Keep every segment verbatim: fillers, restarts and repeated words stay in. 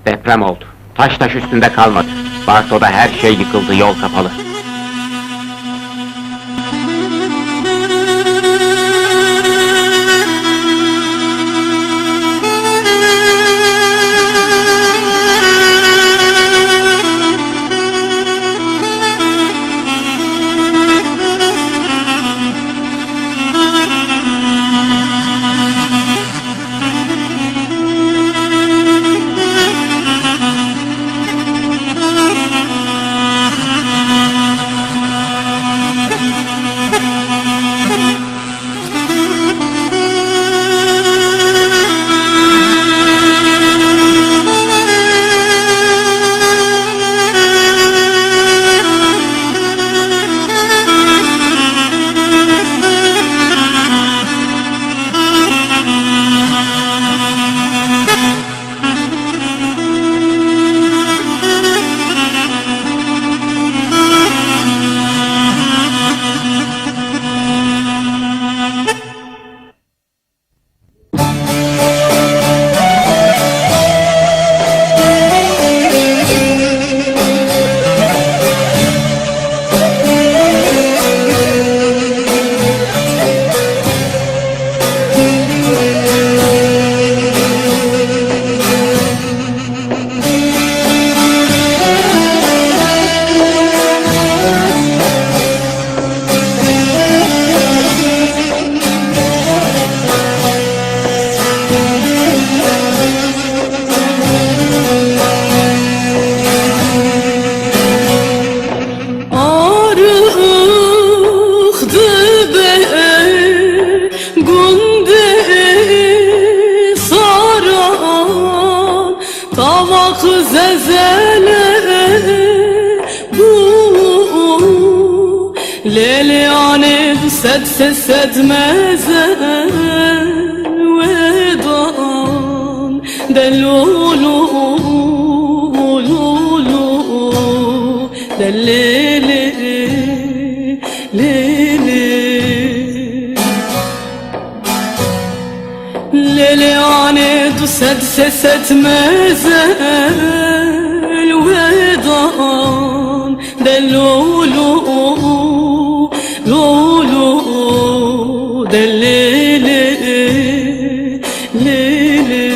Deprem oldu. Taş taş üstünde kalmadı. Barto'da her şey yıkıldı, yol kapalı. Arık dibe gundê saran, tavak zezele bu. Lêlêyanê du sed sê sed meze wedan de lo lo lo lo de lê lê lê lê. Lêlêyanê du sed sê sed mezel wedan de lo lo lo lo de lê lê lê lê.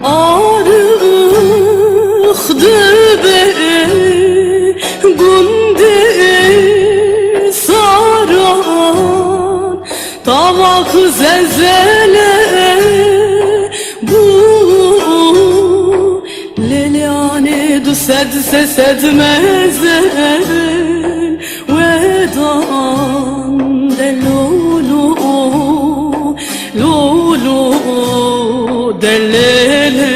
Arık dibe gundê saran, tavak zezele bu. Lêlêyanê du sed sê sed mezel wedan de lo lo lo lo de lê lê